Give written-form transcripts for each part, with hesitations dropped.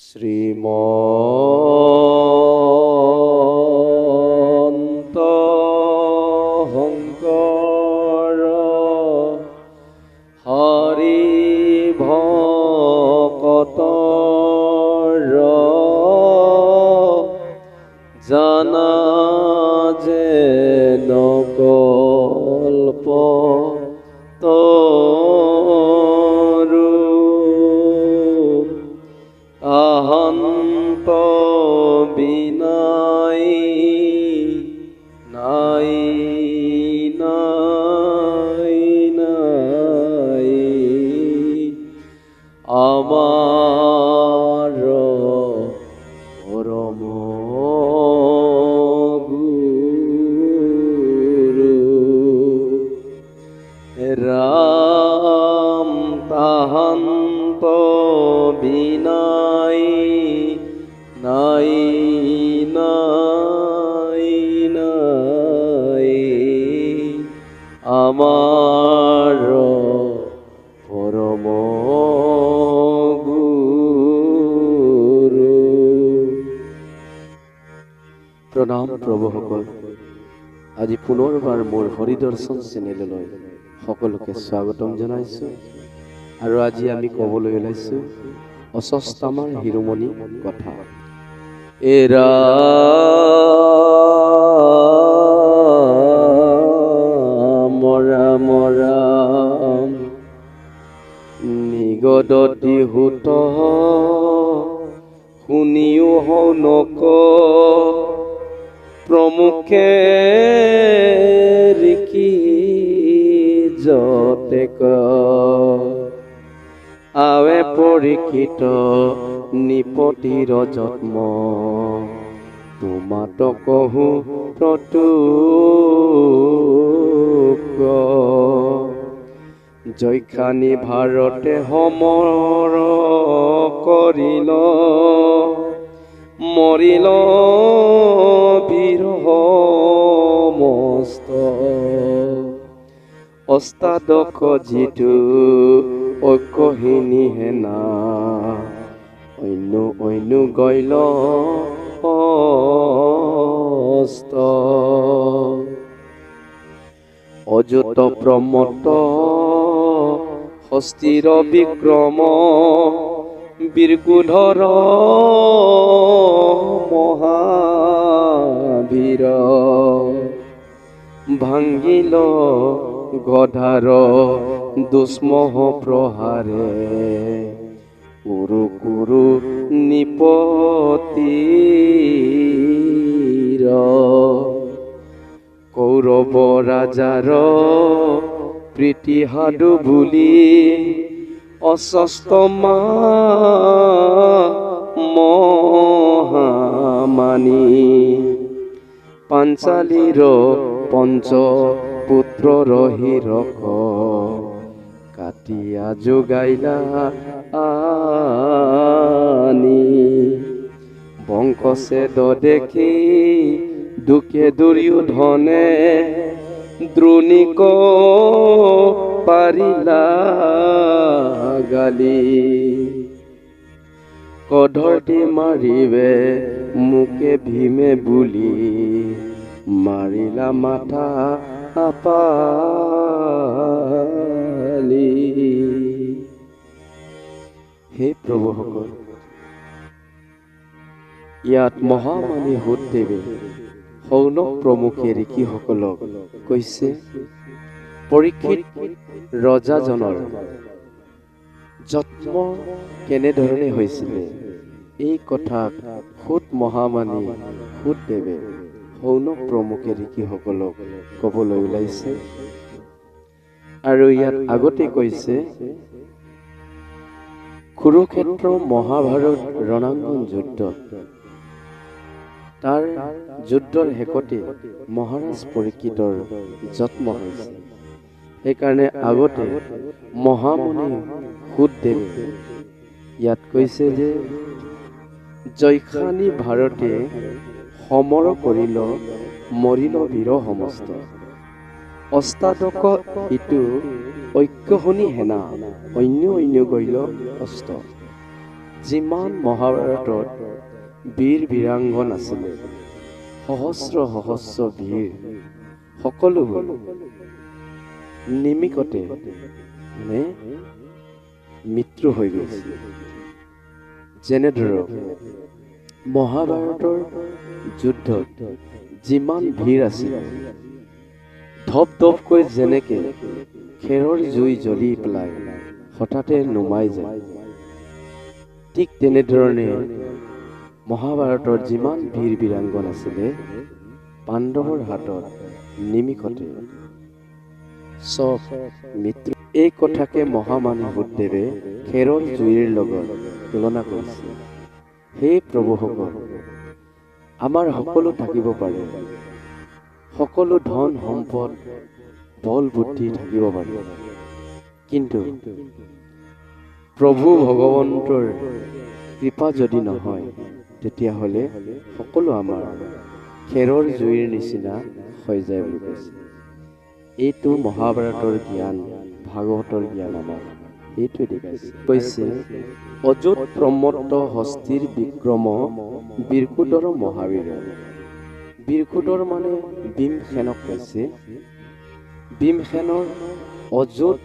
শ্ৰীমন্ত শংকৰ হৰি ভকতৰ জানা যেন কল্প তৰু তাহান্ত বিনাই নাই নাই নাই আমাৰ পৰম গুৰু। ৰাম তাহান্ত বিনাই নাই নাই নাই আমাৰ পৰম গুৰু। প্ৰণাম প্ৰভুসকল, আজি পুনৰবাৰ মোৰ হৰিদৰ্শন চেনেললৈ সকলোকে স্বাগতম জনাইছোঁ। আৰু আজি আমি ক'বলৈ ওলাইছোঁ অশ্বত্থামাৰ শিৰোমণি কথা। এ ৰাম ৰাম ৰাম নিগদতি সূত শুনিও শৌনক প্ৰমুখে ঋষি যতেক আৱে পৰীক্ষিত নৃপতিৰ জন্ম তোমাত কহো প্ৰতুক। যক্ষানি ভাৰতে সমৰ কৰিল মৰিল বীৰ সমস্ত অষ্টাদশ যিটো ঐক্যহীনী সেনা অন্য অন্য গৈল অস্ত। অযুত প্ৰমত্ত হস্তিৰ বিক্ৰম বীৰকুধৰ মহাবীৰ ভাঙ্গিল গধাৰ দুষ্মহ প্ৰহাৰে উৰু কুৰু নৃপতিৰ। কৌৰৱ ৰাজাৰ প্ৰীতি সাধু বুলি অশ্বত্থামা মহামানী পাঞ্চালীৰ পঞ্চ পুত্ৰৰ হীৰক কাটিয়া যোগাইলা আনি। বংশছেদ দেখি দুখে দুৰ্যোধনে দ্ৰোণীক পাৰিলা গালি। কধৰ্তি মাৰিবে মোকে ভীমে বুলি মাৰিলা মাথা আপালি। হে প্ৰভুসকল, ইয়াত মহামানী সূতদেৱে শৌনক প্ৰমুখে ঋষিসকলক কৈছে, পৰীক্ষিত ৰজাজনৰ জন্ম কেনেধৰণে হৈছিলে এই কথাক সূত মহামানী সূতদেৱে শৌনক প্ৰমুখে ঋষিসকলক ক'বলৈ ওলাইছে। আৰু ইয়াত আগতে কৈছে, কুৰুক্ষেত্ৰ মহাভাৰত ৰণাংগন যুদ্ধত তাৰ যুদ্ধৰ শেষতে মহাৰাজ পৰীক্ষিতৰ জন্ম হৈছে। সেইকাৰণে আগতে মহামুনি সূতদেৱে ইয়াত কৈছে যে যক্ষানি ভাৰতে সমৰ কৰিল মৰিল বীৰ সমস্ত অষ্টাদশ ইটো ঐক্যহনী সেনা অন্য অন্য গৈল অস্ত। যিমান মহাভাৰতত বীৰ বীৰাংগন আছিলে, সহস্ৰ সহস্ৰ বীৰ, সকলোবোৰ নিমিকতে মানে মৃত্যু হৈ গৈছিল। যেনে ধৰক মহাভাৰতৰ যুদ্ধত যিমান ভিৰ আছিল, ধপ ধপকৈ যেনেকে খেৰৰ জুই জ্বলি পেলাই হঠাতে নুমাই যায়, ঠিক তেনেধৰণে মহাভাৰতৰ যিমান বীৰ বীৰাংগন আছিলে পাণ্ডৱৰ হাতত নিমিষতে চব মৃত্যু। এই কথাকে মহামানী বুদ্ধদেৱে খেৰৰ জুইৰ লগত তুলনা কৰিছে। হে প্ৰভুসকল, আমাৰ সকলো থাকিব পাৰে, সকলো ধন সম্পদ বল বুদ্ধি থাকিব পাৰে, কিন্তু প্ৰভু ভগৱন্তৰ কৃপা যদি নহয় তেতিয়াহ'লে সকলো আমাৰ খেৰৰ জুইৰ নিচিনা হৈ যায় বুলি কৈছে। এইটো মহাভাৰতৰ জ্ঞান, ভাগৱতৰ জ্ঞান আমাক সেইটোৱে দেখাইছে। কৈছে অযুত প্ৰমত্ত হস্তীৰ বিক্ৰম বীৰকুদৰ মহাবীৰ। বীৰকুদৰ মানে ভীমসেনক কৈছে। ভীমসেনৰ অযুত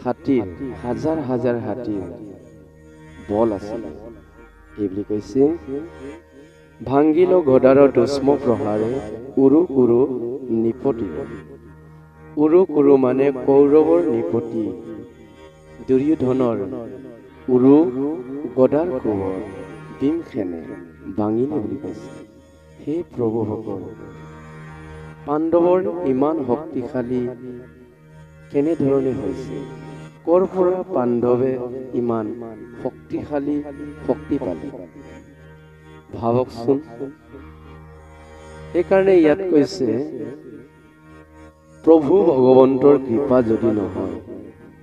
হাতীৰ, হাজাৰ হাজাৰ হাতীৰ বল আছিল এই বুলি কৈছে। ভাঙ্গিল গদাৰ দুষ্ম প্ৰহাৰে উৰু কুৰু নিপতি। উৰু কুৰু মানে কৌৰৱৰ নিপতি দুৰ্যোধনৰ উৰু গদাৰ কোৱৰ ভীমসেনে ভাঙিলে বুলি কৈছে। হে প্ৰভুসকল, পাণ্ডৱৰ ইমান শক্তিশালী কেনেধৰণে হৈছে? ক'ৰ পৰা পাণ্ডৱে ইমান শক্তিশালী শক্তি পালে ভাবকচোন। সেইকাৰণে ইয়াত কৈছে প্ৰভু ভগৱন্তৰ কৃপা যদি নহয়,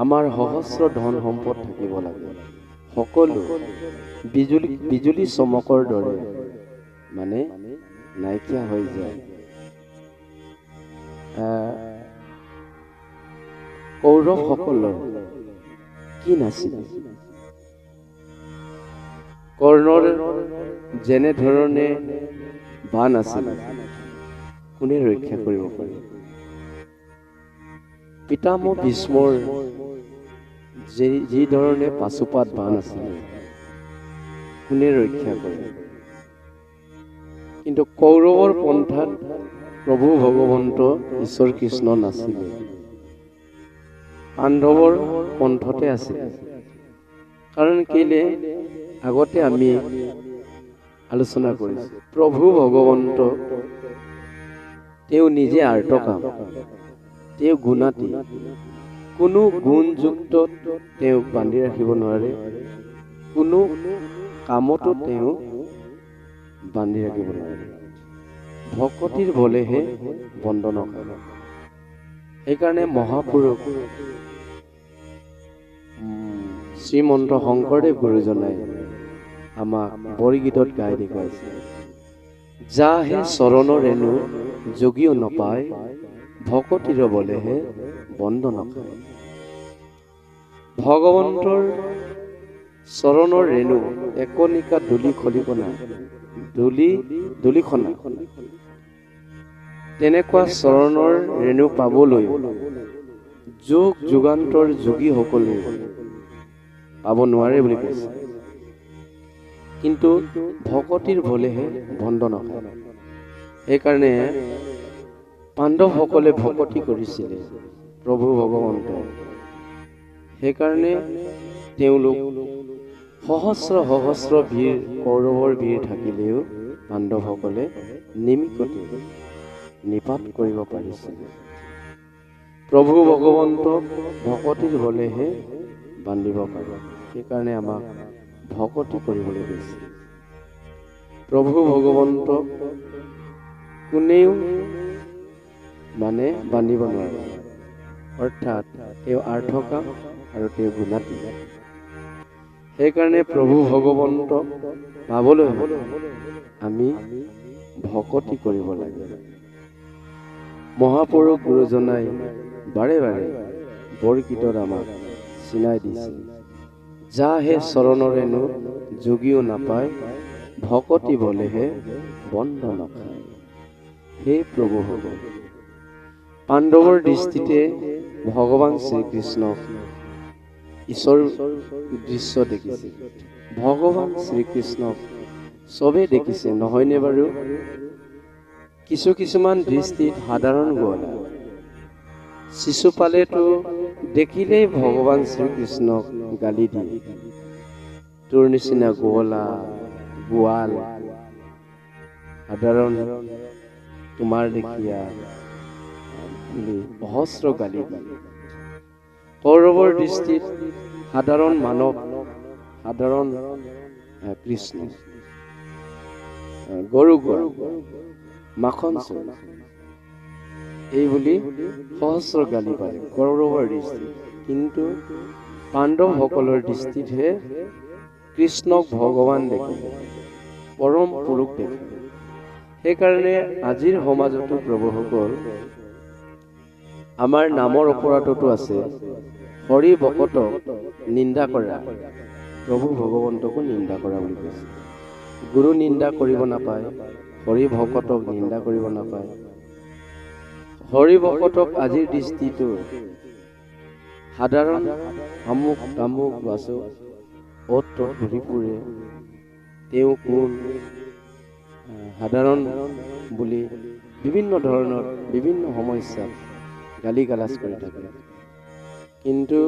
আমাৰ সহস্ৰ ধন সম্পদ থাকিব লাগে, সকলো বিজুলী বিজুলী চমকৰ দৰে মানে নাইকিয়া হৈ যায়। কৌৰৱসকলৰ কি নাছিলে? কৰ্ণৰ যেনেধৰণে বান আছিলে, কোনে ৰক্ষা কৰিব পাৰে? পিতামহ ভীষ্মৰ যি ধৰণে পাচোপাত বান আছিলে, কোনে ৰক্ষা কৰে? কিন্তু কৌৰৱৰ পন্থাত প্ৰভু ভগৱন্ত ঈশ্বৰ কৃষ্ণ নাছিলে, পাণ্ডৱৰ পন্থতে আছিলে। কাৰণ কেলে আগতে আমি আলোচনা কৰিছোঁ, প্ৰভু ভগৱন্ত তেওঁ নিজে আৰ্তকাম, তেওঁ গুণাতী, কোনো গুণযুক্ত তেওঁক বান্ধি ৰাখিব নোৱাৰে, কোনো কামতো তেওঁ বান্ধি ৰাখিব নোৱাৰে। ভকতিৰ বলেহে বন্ধন কৰে। সেইকাৰণে মহাপুৰুষ শ্ৰীমন্ত শংকৰদেৱ গুৰুজনাই আমাক বৰগীতত গাই দেখুৱাইছে, যাহে চৰণৰ ৰেণু যোগীও নপায়, ভকতিৰ বলেহে বন্ধ নখায়। ভগৱন্তৰ চৰণৰ ৰেণু একনিকা ধূলি খলিকনা, ধূলি ধূলিখনা, তেনেকুৱা চৰণৰ ৰেণু পাবলৈ যুগ যুগান্তৰ যোগীসকলে পাব নোৱাৰে বুলি কৈছে। কিন্তু ভকতিৰ বলেহে বন্ধ নখায়। সেইকাৰণে পাণ্ডৱসকলে ভকতি কৰিছিলে প্ৰভু ভগৱন্ত, সেইকাৰণে তেওঁলোক সহস্ৰ সহস্ৰ বীৰ কৌৰৱৰ বীৰ থাকিলেও পাণ্ডৱসকলে নিমিষতে নিপাত কৰিব পাৰিছিল। প্ৰভু ভগৱন্তক ভকতিৰ বলেহে বান্ধিব পাৰে। সেইকাৰণে আমাক ভকতি কৰিবলৈ কৈছে। প্ৰভু ভগৱন্তক কোনেও মানে বান্ধিব নোৱাৰে, অৰ্থাৎ তেওঁ আৰ্থকাম আৰু তেওঁ গুণাতী। সেইকাৰণে প্ৰভু ভগৱন্তক পাবলৈ আমি ভকতি কৰিব লাগে। মহাপুৰুষ গুৰুজনাই বাৰে বাৰে বৰগীতত আমাক চিনাই দিছে যাহে চৰণৰেনো যোগীও নাপায়, ভকতি বলেহে বন্ধ নাখায়। হে প্ৰভুসকল, পাণ্ডৱৰ দৃষ্টিতে ভগৱান শ্ৰীকৃষ্ণক ঈশ্বৰ দৃশ্য দেখিছে। ভগৱান শ্ৰীকৃষ্ণক চবেই দেখিছে নহয়নে বাৰু? কিছু কিছুমান দৃষ্টিত সাধাৰণ গোৱালা শিশুপালেতো দেখিলেই ভগৱান শ্ৰীকৃষ্ণক গালি দিয়ে, তোৰ নিচিনা গোৱালা গোৱাল সাধাৰণ তোমাৰ লেখীয়া বুলি অহস্ৰ গালি দিয়ে। কৌৰৱৰ দৃষ্টিত সাধাৰণ মানৱ, সাধাৰণ কৃষ্ণ, গৰু গোৱাল, মাখন চোৰ এই বুলি সহস্ৰ গালি পাৰে কৌৰৱৰ দৃষ্টিত। কিন্তু পাণ্ডৱসকলৰ দৃষ্টিতহে কৃষ্ণক ভগৱান দেখে, পৰম পুৰুষ দেখে। সেইকাৰণে আজিৰ সমাজতো প্ৰভুসকল আমাৰ নামৰ অপৰাধতো আছে, হৰি ভকতক নিন্দা কৰা, প্ৰভু ভগৱন্তকো নিন্দা কৰা বুলি কৈছে। গুৰু নিন্দা কৰিব নাপায়, হৰি ভকতক নিন্দা কৰিব নাপায়। হৰি ভকতক আজিৰ দৃষ্টিটো সাধাৰণ আমুক তামুক বাচক অ'ত ত'ত ঘূৰি ফুৰে, তেওঁ কোন সাধাৰণ বুলি বিভিন্ন ধৰণৰ বিভিন্ন সমস্যাত গালি গালাজ কৰি থাকে। কিন্তু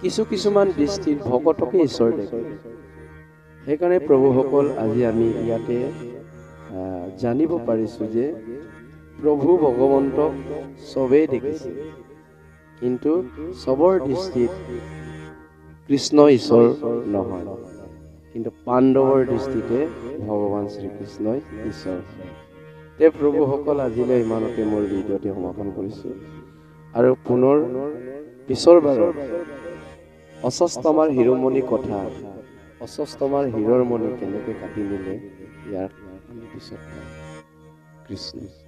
কিছু কিছুমান দৃষ্টিত ভকতকে ঈশ্বৰ দেখে। সেইকাৰণে প্ৰভুসকল আজি আমি ইয়াতে জানিব পাৰিছোঁ যে প্ৰভু ভগৱন্তক চবেই দেখিছে, কিন্তু চবৰ দৃষ্টিত কৃষ্ণ ঈশ্বৰ নহয়, কিন্তু পাণ্ডৱৰ দৃষ্টিতে ভগৱান শ্ৰীকৃষ্ণই ঈশ্বৰ। তে প্ৰভুসকল আজিলৈ ইমানতে মোৰ ভিডিঅ'টি সমাপন কৰিছোঁ আৰু পুনৰ পিছৰ বাৰত অশ্বত্থামাৰ শিৰোমণি কথা, অশ্বত্থামাৰ শিৰৰ মণি কেনেকৈ কাটি নিলে ইয়াৰ আমি পিছত পাম। কৃষ্ণ।